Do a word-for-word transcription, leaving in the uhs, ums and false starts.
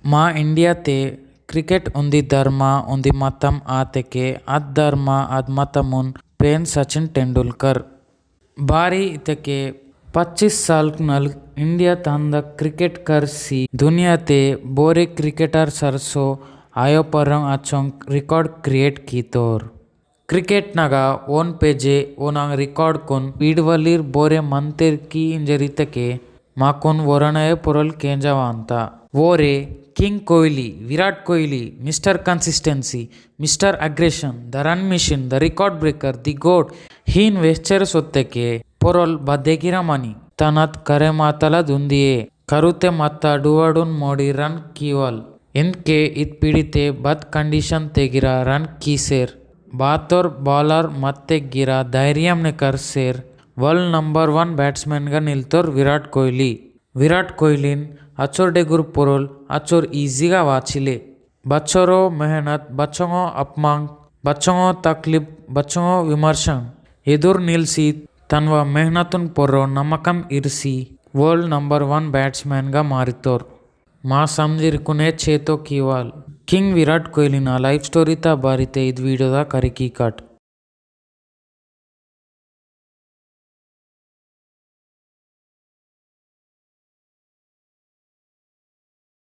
मा इंडिया ते क्रिकेट उन्दी धर्मा उन्दी मतम आतेके अद धर्मा अद मतमुन पेन सचिन तेंदुलकर। बारी इतके पच्चीस साल नल इंडिया तंद क्रिकेट करसी दुनिया ते बोरे क्रिकेटर सरसो आयो परंग अचोंग रिकॉर्ड क्रिएट कीतोर। क्रिकेट नगा ओन पेजे ओनांग रिकॉर्ड कुन पीडवलीर बोरे मंतेर की इंजरितके माकुन वोरनये पुरल केंजावांता। वोरे king Kohli, Virat Kohli, mister consistency, mister aggression, the run machine, the record breaker, the goat, हीन वेस्चर सोत्तेके पुरल बद्देगिरा मनी। तनत करे मातला दुंदिये। करुते मत्ता डुवाडुन मोड़ी रन कीवल। इनके इत पीड़िते बद कंडीशन तेगिरा रन कीसेर। बातोर बॉलर मत्ते गिरा धैर्यम ने करसेर। वर्ल्ड नंबर वन बैट्समैन गा निलतोर विराट कोहली। विराट कोहलीन अचोर डेगुर पोरोल अचोर ईजीगा वाचिले। बच्चोरो मेहनत, बच्चोंगो अपमांग, बच्चोंगो तकलीफ, बच्चोंगो विमर्शन एदुर निलसी तनवा मेहनतुन पोरो नमकम इरसी वर्ल्ड नंबर वन बैट्समैन गा मारितोर। मा समझिरकुने चेतो कीवाल। किंग विराट कोहली ना लाइफ स्टोरी ता बारिते इद वीडियो दा करिकी कट।